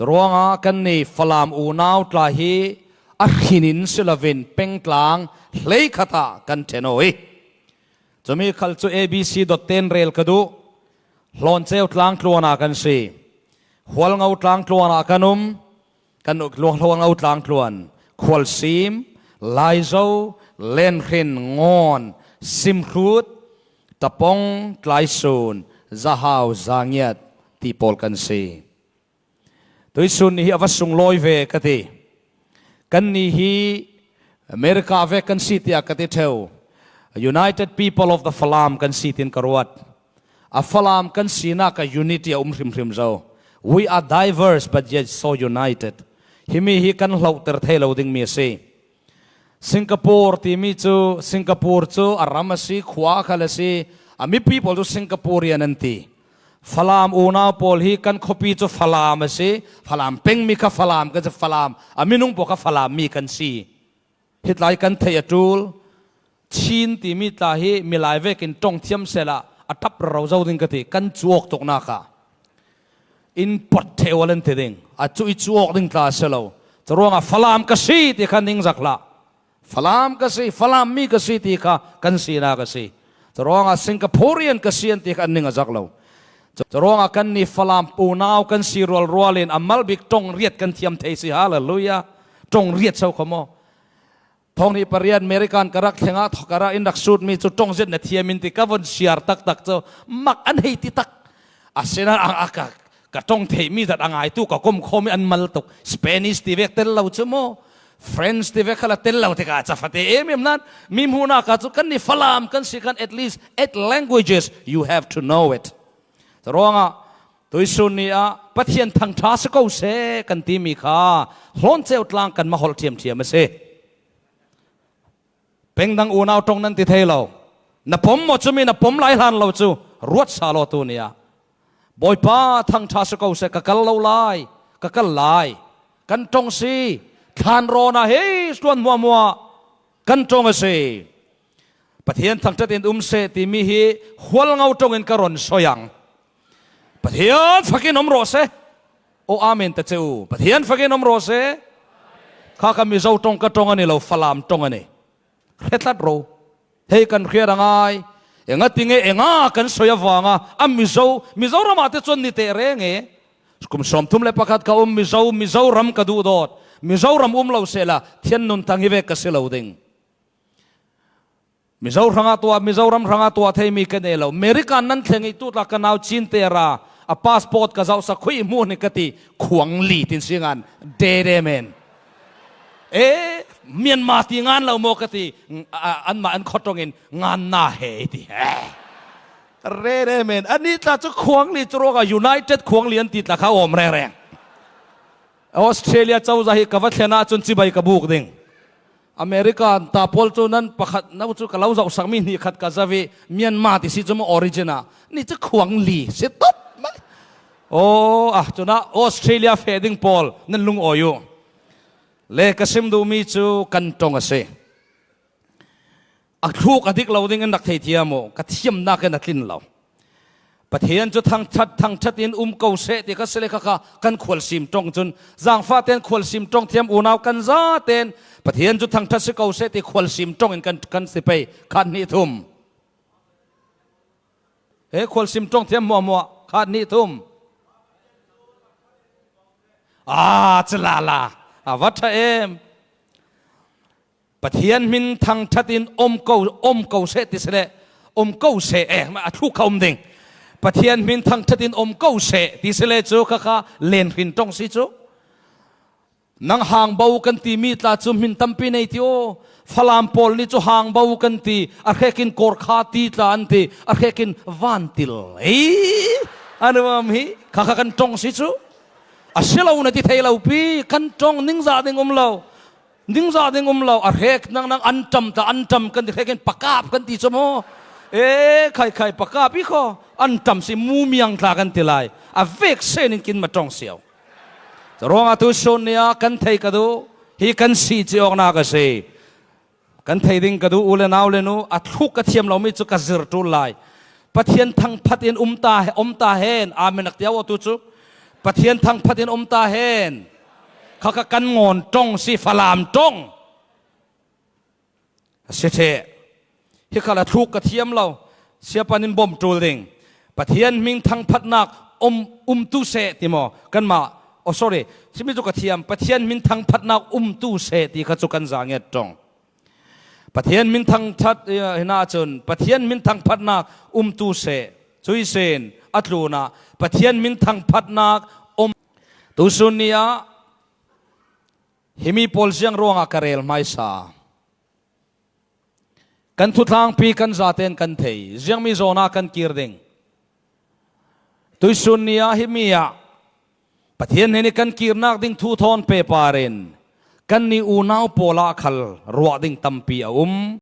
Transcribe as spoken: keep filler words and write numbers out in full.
Ruangah kanni Falam unau tla hi a hrin in si loin pengtlang hleikhat ah kan ṭhen aw hi. Cumi khal cu A B C dot ten rel ka duh. Hlawnceu tlangtluan ah kan si. Hualngo tlangtluan ah kan um. Kan Hualngo tlangtluan, Khualsim, Laizo, Lenhrin, Ngawn, Simhrut, Tapong, Tlaisun, Zahau, Zangiat ti pawl kan si. Tuisun ni hi a va sunglawi ve ka ti. Kanni hi America vek kan si tiah ka ti ṭheu. United People of the Falam kan si tiin ka ruat. A Falam kan sinak ah unity a um hrimhrim zo. We are diverse but yet so united. Himi hi kan hlohter thei lo dingmi a si. Singapore timi cu, Singapore cu a ram a si, khua khal a si, a mipi pawl cu Singaporean an ti. Falam unau pawl hi kan khuapi cu Falam a si, Falam pengmi kha Falam kan si, Falam a minung pawl kha Falam mi kan si. Hitlai kan theih a ṭul. Chin timi tla hi milai vekin ṭong thiam sehla a ṭap rero zo ding ka ti, kan cuawk tuknak ah in pot ṭheh ual an ti ding, a cu i cuawk ding tla a si lo. Curuangah Falam ka si ti kha ningzak hlah. Falam ka si, Falam mi ka si ti kha kan sinak a si. Curuangah Singaporean ka si an ti kha an ning a zak lo. Curuangah kanni Falam unau kan si rualrual in a mal bik ṭong riat kan thiam thei si. Hallelujah. Ṭong riat so kho maw? Thawng hnih pariat American ka rak thleng ah, thaw ka rak in rak sutmi cu ṭong zet na thiam in ti ka von siar taktak cu mak an hei ti tak. Asinain a, a ka, ka ṭong theihmi zat a ngaitu ka komkhawm i an mal tuk. Spanish ti vek tel lo cu maw? French ti vek khala tel lo tikah a ca fate em em nan. Mi hmuhnak ah cu kanni Falam kan si khan at least eight languages you have to know it. Curuangah tuisun ni ah Pathian thangṭha si ko seh kan timi kha Hlawnceu tlang kan mah holh ṭhiamṭhiam a si. Peng dang unau ṭong nan ti thei lo. Na pom maw cumi na pom lai hlan lo cu ruat sal aw tu ni ah. Bawipa thangṭha si ko seh, ka kal lo lai, ka kal lai. Kan ṭong si, thlanrawn ah hei suan hmuahhmuah kan ṭong a si. Pathian thangṭhat in um seh timi hi Hualngo ṭong in ka ron soi ang. Pathian fakin um rawh seh. Aw, amen ta ce u. Pathian fakin um rawh seh. Kha kha Mizo ṭong ka ṭong a ni lo, Falam ṭong a ni. Hretlat ro. Hei kan hriat a ngai. Enga tinge enga kan soi avanga a Mizo, Mizoram ah te cun ni teh reng e. Kum sawmthum le pakhat ka um, Mizo, Mizoram ka duhdawt. Mizoram um lo sehla thian nunthang hi vek ka si lo ding. Mizo hrangah tuah, Mizoram hrangah tuah theimi ka nei lo. American nan thleng i tu tla ka nau Chin te ra, a passport ka zohsak, khui hmuh ni ka ti, khuang li tin si ngan, dede men. E, Myanmar ti ngan lo maw ka ti, a, anmah an khuaṭong in ngan na he i ti. E. Rede men, ani tla cu khuang li cu ruangah United khuang li an ti tla kha awm rengreng. Australia cozah hi ka va thlen ahcun cibai ka buk ding. America ta pawl cu nan pakhat no cu ka lo zohsakmi hnih khat ka zoh i Myanmar ti si cu maw origin ah ni cu khuang li si tot mai. Aw, ah, cun ah Australia feh ding pawl nan lungawi u. Le ka sim duhmi cu kan ṭong a si. A thluk a dik lo ding in rak thei thiam u, ka thiamnak in a tlin lo. Pathian cu thangṭhat, thangṭhat in um ko seh ti kha si le kha kha kan khualsim ṭong cun, zaangfah tein khualsim ṭong thiam unau kan za tein Pathian cu thangṭhat si ko seh ti khualsim ṭong in kan, kan si pei. Khat hnih thum. He khualsim ṭong thiam hmuahhmuah. Khat hnih thum. Aa, ci lala. A va ṭha em. Pathian hmin thangṭhat in um ko, um ko seh ti si le, um ko seh, eh, a thluk kha um ding. Pathian hmin thangṭhat in um ko seh ti si le cu kha kha Lenhrin ṭong si cu. Nang Hangbo kan timi tla cu hmin tampi nei ti aw. Falam pawl nih cu Hangbo kan ti, a hrek in Kawrkha ti tla an ti, a hrek in Vantil. Ei, an um hi, kha kha kan ṭong si cu. A si lo na ti thei lo pi, kan ṭong ningzah ding um lo. Ningzah ding um lo, a hrek nang nang an ṭam ta, an ṭam kan ti, hrek in pakap kan ti cu maw? E, khai khai pakap i kho, an ṭam si, mumiang tla kan ti lai. A vek sen in kin ma ṭong sio. Curuangah tu sun ni ah kan thei ka duh, hi kan si ci awknak a si. Kan thei ding ka duh, u le nau le nu, a thluk ka thiam lomi cu ka zir ṭul lai. Pathian thangṭhat in um ta, um ta hen, amen ak tiau tu cu. Pathian thangphat in om ta hen. Kha kha kan ngawn ṭong si, Falam ṭong. A si ṭheh. Hi kha la thluk ka thiam lo. Siapa nin bawm ṭul ding. Pathian hming thangphatnak um, um tu seh ti maw? Kanmah, oh, sorry. Simi cu ka thiam. Pathian hming thangphatnak um tu seh ti kha cu kan za nget ṭong. Pathian hming thangphat, eh, hinah cun Pathian hming thangphatnak um tu seh. Cui sin a tlunah Pathian hming thangphatnak um. Tusun ni ah himi pawl ziang ruangah ka rel hmaisa. Kan thutlangpi kan zaten kan thei, ziangmi zawnah kan kir ding. Tuisun ni ah himi ah Pathian hnen ih kan kirnak ding thu thawn pehpar in kannih unau pawl ah khal ruah ding tampi a um.